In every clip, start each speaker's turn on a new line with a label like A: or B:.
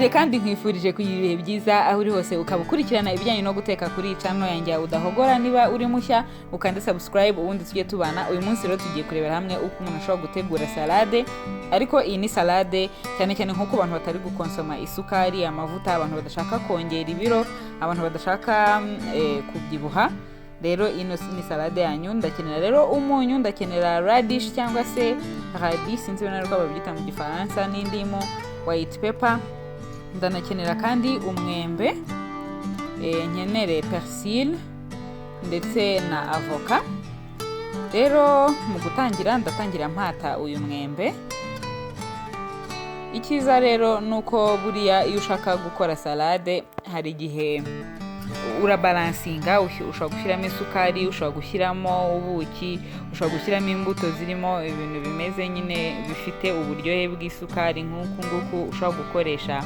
A: Ndagusuhuje kandi nkwifurije kugira ibihe byiza aho uri hose, ukaba ukurikirana ibijyanye no guteka kuri iyi channel yanjye Udahogora. Niba uri mushya, ukande subscribe ubundi tujye tubana. Uyu munsi rero tugiye kurebera hamwe uko umuntu ashobora gutegura salade, ariko iyi ni salade cyane cyane nko ku bantu batari gukonsoma isukari, amavuta, abantu badashaka kongera ibiro, abantu badashaka kubyibuha. Rero ino ni salade yanyu. Ndakenera rero umunyu, ndakenera radish cyangwa se radis, sinzi niba uko babyita mu Gifaransa, n'indimu, white pepper. Ndanakenera kandi umwembe, nkenere persil ndetse na avoka. Rero mu gutangira ndatangira mpata uyu mwembe. Icyiza rero ni uko buriya iyo ushaka gukora salade hari igihe urabalansinga, ushobora gushyiramo isukari, ushobora gushyiramo ubuki, ushobora gushyiramo imbuto zirimo ibintu bimeze nyine bifite uburyohe bw'isukari nk'uku nguku. Ushobora gukoresha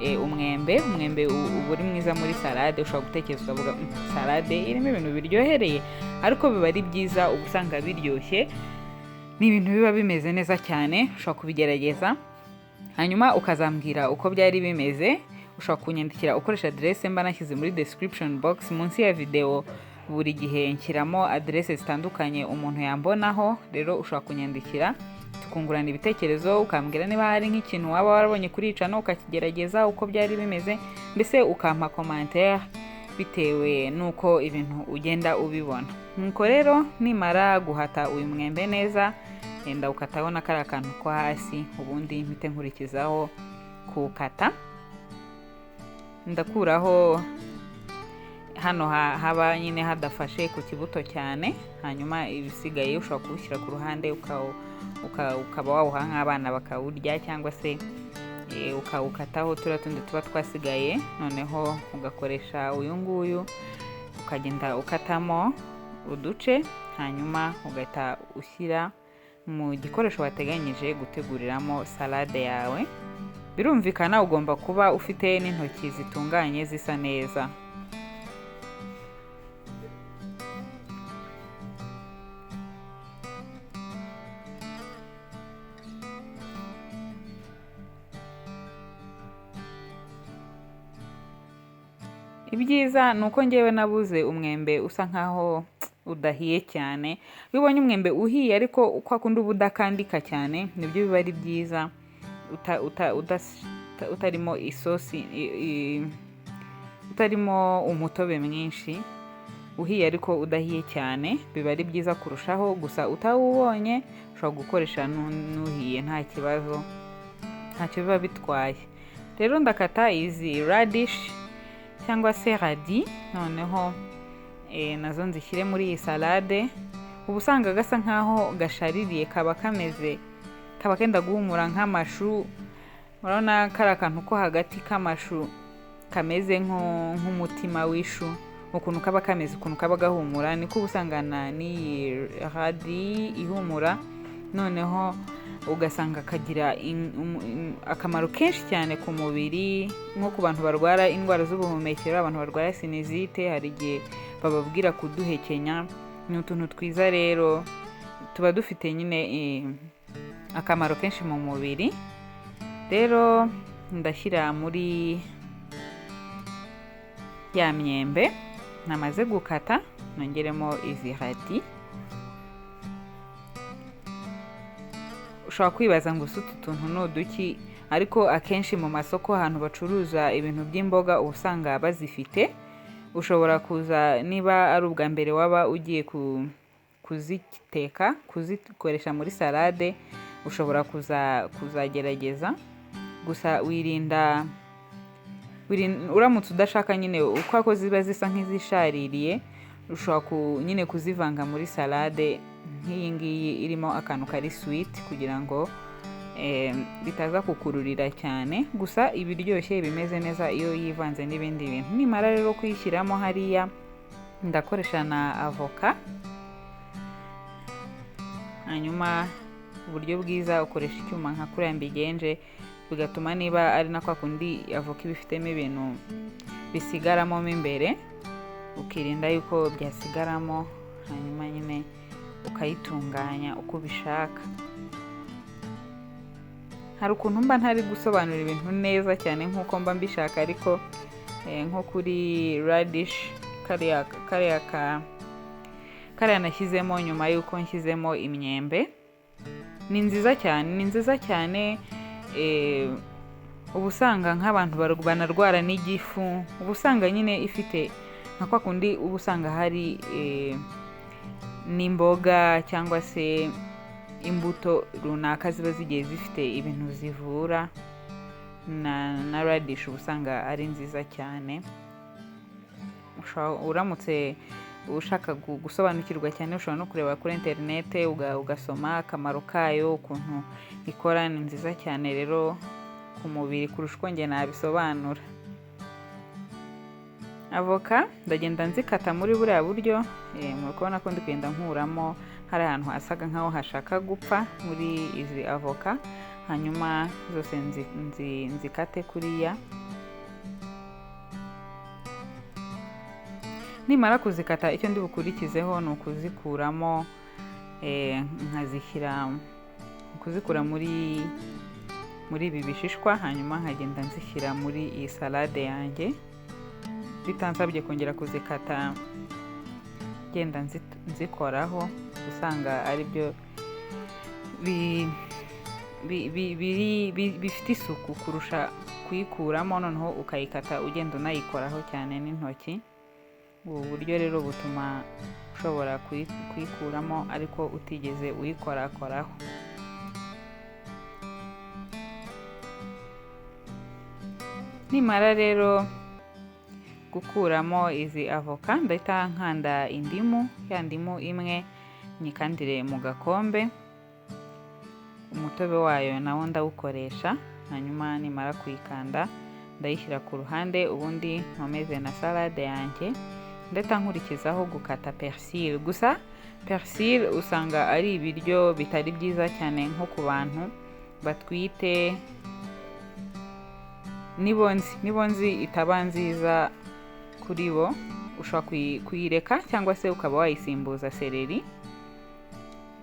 A: umwembe. Umwembe uba uri mwiza muri salade. Ushobora gutekereza ukavuga: "Salade irimo ibintu biryohereye," ariko biba ari byiza, uba usanga biryoshye, ni ibintu biba bimeze neza cyane. Ushobora kubigerageza hanyuma ukazambwira uko byari bimeze. Ushobora kunyandikira ukoresha aderese mba nashyize muri description box munsi ya video. Buri gihe nshyiramo aderese zitandukanye umuntu yambonaho. Rero ushobora kunyandikira tukungurana ibitekerezo, ukambwira niba hari nk'ikintu waba warabonye kuri iyi channel ukakigerageza, uko byari bimeze, mbese ukampa commentaire bitewe n'uko ibintu ugenda ubibona. Nuko rero nimara guhata uyu mwembe neza, ndawukataho na kariya kantu ko hasi, ubundi mpite nkurikizaho kuwukata. Ndakuraho hano haba nyine hadafashe ku kibuto cyane, hanyuma ibisigaye ushobora kuwushyira ku ruhande, ukaba wawuha nk'abana bakawurya, cyangwa se ukawukataho turiya tundi tuba twasigaye, noneho ugakoresha uyu nguyu ukagenda ukatamo uduce, hanyuma ugahita ushyira mu gikoresho wateganyije guteguriramo salade yawe. Birumvikana ugomba kuba ufite n'intoki zitunganye zisa neza. Ibyiza ni uko ngewe nabuze umwembe usa nkaho udahiye cyane. Iyo ubonye umwembe uhiye ariko kwa kundi uba udakandika cyane, nibyo biba ari byiza, utarimo isosi, utarimo umutobe mwinshi, uhiye ariko udahiye cyane, biba ari byiza kurushaho. Gusa utawubonye ushobora gukoresha n'uhiye, nta kibazo, ntacyo biba bitwaye. Rero ndakata izi radish cyangwa se radis, noneho nazo nzishyire muri iyi salade. Uba usanga gasa nkaho gashaririye, kaba kameze, kaba kenda guhumura nk'amashu. Urabona kari akantu ko hagati k'amashu kameze nk'umutima w'ishu, ukuntu kaba kameze, ukuntu kaba gahumura, niko uba usangana n'iyi radis ihumura. Noneho ugasanga kagira akamaro kenshi cyane ku mubiri, nko ku bantu barwara indwara z'ubuhumekero, abantu barwara sinusite, hari igihe bababwira kuduhekenya. Ni utuntu twiza rero tuba dufite nyine akamaro kenshi mu mubiri. Rero ndashyira muri ya myembe namaze gukata, nongeremo izi radis. Ushobora kwibaza ngo utu tuntu ni uduki, ariko akenshi mu masoko ahantu bacuruza ibintu by'imboga uba usanga bazifite. Ushobora kuza niba ari ubwa mbere waba ugiye kuziteka, kuzikoresha muri salade, ushobora kuzagerageza. Gusa wirinda, uramutse udashaka nyine uko ko ziba zisa nk'izishaririye, ushobora nyine kuzivanga muri salade nk'iyi ngiyi irimo akantu kari sweet, kugira ngo bitaza kukururira cyane. Gusa ibiryoshye bimeze neza iyo yivanze n'ibindi bintu. Nimara rero kuyishyiramo hariya, ndakoresha na avoka. Hanyuma uburyo bwiza ukoresha icyuma nka kuriya mbigenje, bigatuma niba ari na kwa kundi avoka iba ifitemo ibintu bisigaramo mo imbere, ukirinda yuko byasigaramo, hanyuma nyine ukayitunganya uko ubishaka. Hari ukuntu mba ntari gusobanura ibintu neza cyane nk'uko mba mbishaka, ariko nko kuri radish kariya nashyizemo nyuma y'uko nshyizemo imyembe, ni nziza cyane, ni nziza cyane. Uba usanga nk'abantu banarwara n'igifu, uba usanga nyine ifite nka kwa kundi uba usanga hari n'imboga cyangwa se imbuto runaka ziba zigiye zifite ibintu zivura, na radish uba usanga ari nziza cyane. Uramutse ushaka gusobanukirwa cyane, ushobora no kureba kuri interinete ugasoma akamaro kayo, ukuntu ikora. Ni nziza cyane rero ku mubiri kurusha uko njye nabisobanura. Avoka ndagenda nzikata muri buriya buryo, muri kubona ko ndi kugenda nkuramo hari ahantu hasaga nkaho hashaka gupfa muri izi avoka, hanyuma zose nzikate kuriya. Nimara kuzikata, icyo ndi bukurikizeho ni ukuzikuramo, nkazishyira, kuzikura muri ibi bishishwa, hanyuma nkagenda nzishyira muri iyi salade yanjye, bitansabye kongera kuzikata ngenda nzikoraho. Usanga aribyo bifite isuku kurusha kuyikuramo noneho ukayikata ugenda unayikoraho cyane n'intoki. Ubu buryo rero butuma ushobora kuyikuramo ariko utigeze uyikorakoraho. Nimara rero gukuramo izi avoka, ndahita nkanda indimu, ya ndimu imwe nyikandire mu gakombe, umutobe wayo nawo ndawukoresha. Hanyuma nimara kuyikanda ndayishyira ku ruhande, ubundi nkomeze na salade yanjye. Ndahita nkurikizaho gukata persil. Gusa persil usanga ari ibiryo bitari byiza cyane nko ku bantu batwite, nibonzi itaba nziza kuri bo, ushobora kuyireka cyangwa se ukaba wayisimbuza seleri,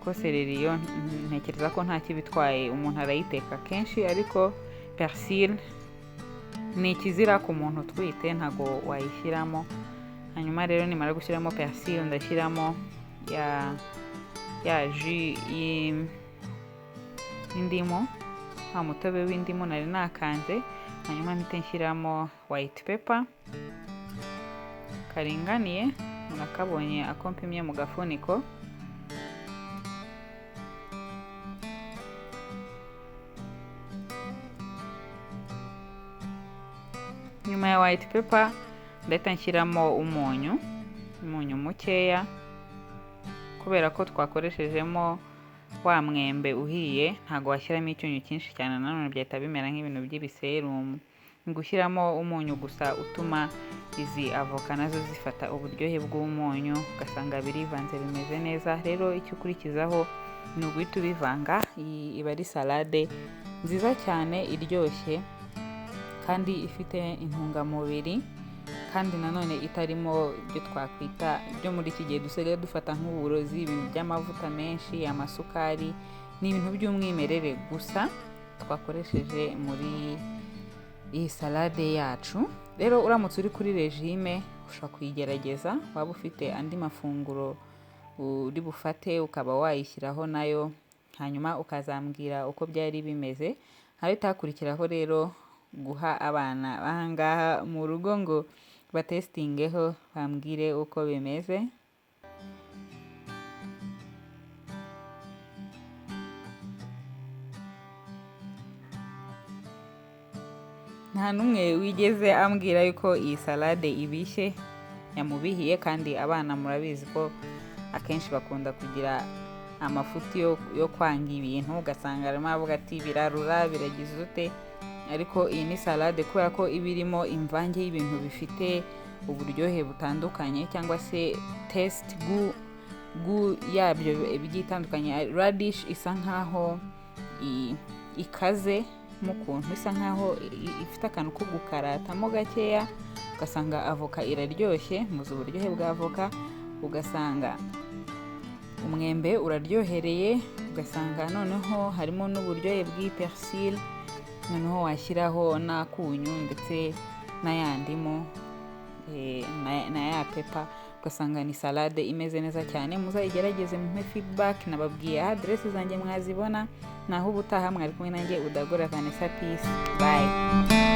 A: ko seleri yo ntekereza ko nta kibitwaye, umuntu arayiteka kenshi, ariko persil ni ikizira ku muntu utwite, ntago wayishyiramo. Hanyuma rero nimara gushyiramo persil, ndashyiramo ya jus y'indimu, wa mutobe w'indimu nari nakanze, hanyuma mpite nshyiramo white pepper karinganiye, murakabonye ako mpimye mu gafuniko. Nyuma ya white pepper ndahita nshyiramo umunyu, umunyu mukeya, kubera ko twakoreshejemo wa mwembe uhiye, ntago washyiramo icyunyu cyinshi cyane, nanone byahita bimera nk'ibintu by'ibiserumu. Ni gushyiramo umunyu gusa utuma izi avoka nazo zifata uburyohe bw'umunyu, ugasanga birivanze bimeze neza. Rero icyo ukurikizaho ni uguhita ubivanga. Iyi iba ari salade nziza cyane iryoshye kandi ifite intungamubiri, kandi nanone itarimo ibyo twakwita ibyo muri iki gihe dusigaye dufata nk'uburozi, ibintu by'amavuta menshi, amasukari, ni ibintu by'umwimerere gusa twakoresheje muri iyi salade yacu. Rero uramutse uri kuri regime ushobora kuyigerageza, waba ufite andi mafunguro uri bufate ukaba wayishyiraho nayo, hanyuma ukazambwira uko byari bimeze. Hahita hakurikiraho rero guha abana bahangaha mu rugo ngo batesitingeho bambwire uko bimeze. Nta n'umwe wigeze ambwira yuko iyi salade ibishye, yamubihiye, kandi abana murabizi ko akenshi bakunda kugira amafuti yo kwanga ibintu, ugasanga arimo avuga ati birarura, biragize ute. Ariko iyi ni salade kubera ko iba irimo imvange y'ibintu bifite uburyohe butandukanye, cyangwa se taste gu yabyo bigiye itandukanye. Radish isa nkaho ikaze mu kuntu, isa nkaho ifite akantu ko gukaratamo gakeya, ugasanga avoka iraryoshye, muzi uburyohe bwa avoka, ugasanga umwembe uraryohereye, Ugasanga noneho harimo n'uburyohe bw'iyi persil, noneho washyiraho n'akunyu ndetse n'ayandimo na ya pepper, ugasanga ni salade imeze neza cyane. Muzayigerageze, mumpe feedback. Nababwiye aho aderesi zanjye mwazibona. Naho ubutaha, mwari kumwe nanjye Udagora Vanessa. Peace, bye.